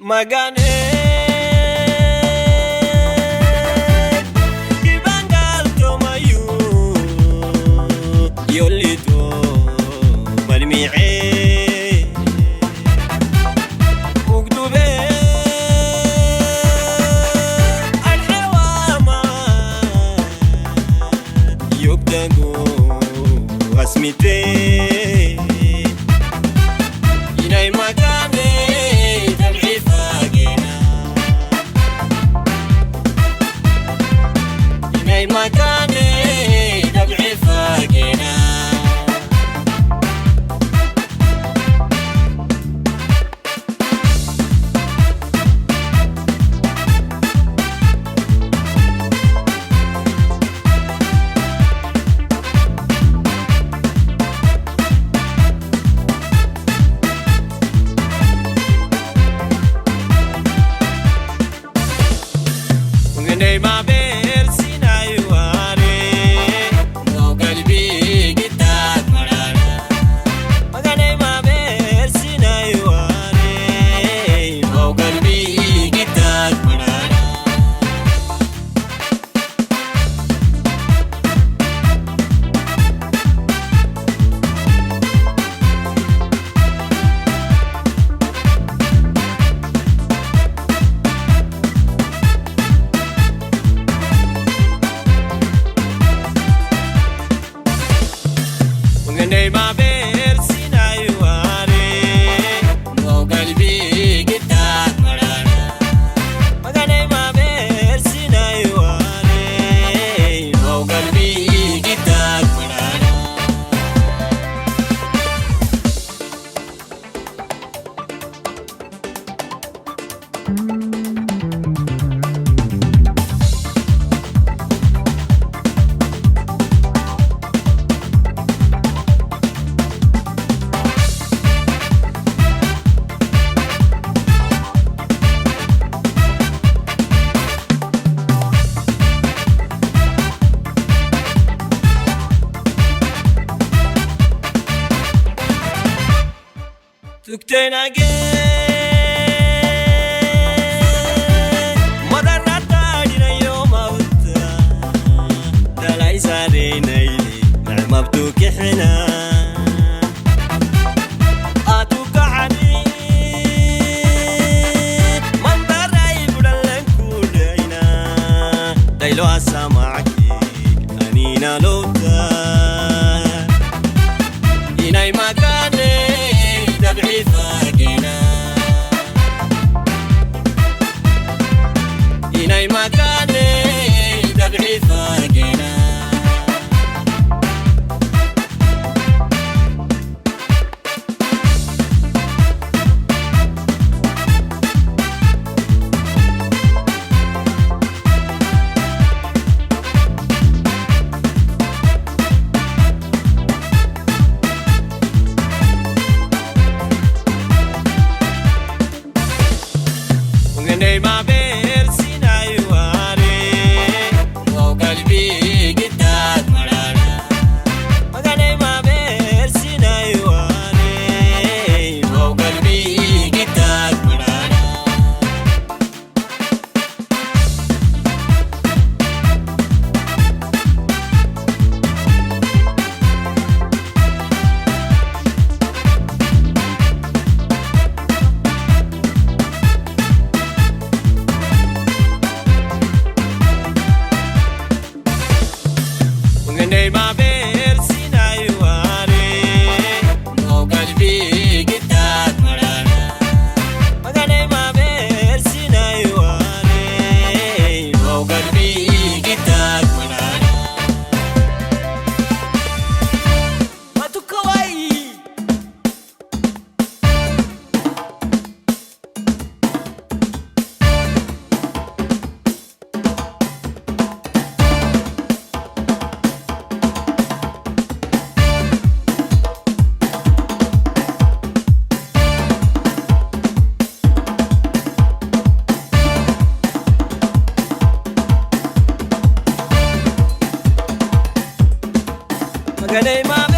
Magane Kibangal tomayu Yolito Malmi'e Ugdube Alhawama Yukdagu Asmite Inay magane Dab'i fagina Inay magane Dab'i fagina. Ungenay ma ber sinayu are No galbi gitat marara. Maganay ma ber sinayu are No galbi gitat marara. Ungenay ma ber sinayu are No galbi gitat marara. Maganay ma ber sinayu are No galbi gitat marara. Tuktenage Inay magane dab'i fagina. Inay magane dab'i fagina. Ungenay ma ber sinayu are No galbi gitat marara. Maganay ma ber sinayu are No galbi gitat marara. Ungenay ma ber sinayu are No galbi gitat marara. Maganay ma ber sinayu are No galbi gitat marara. Maganay ma.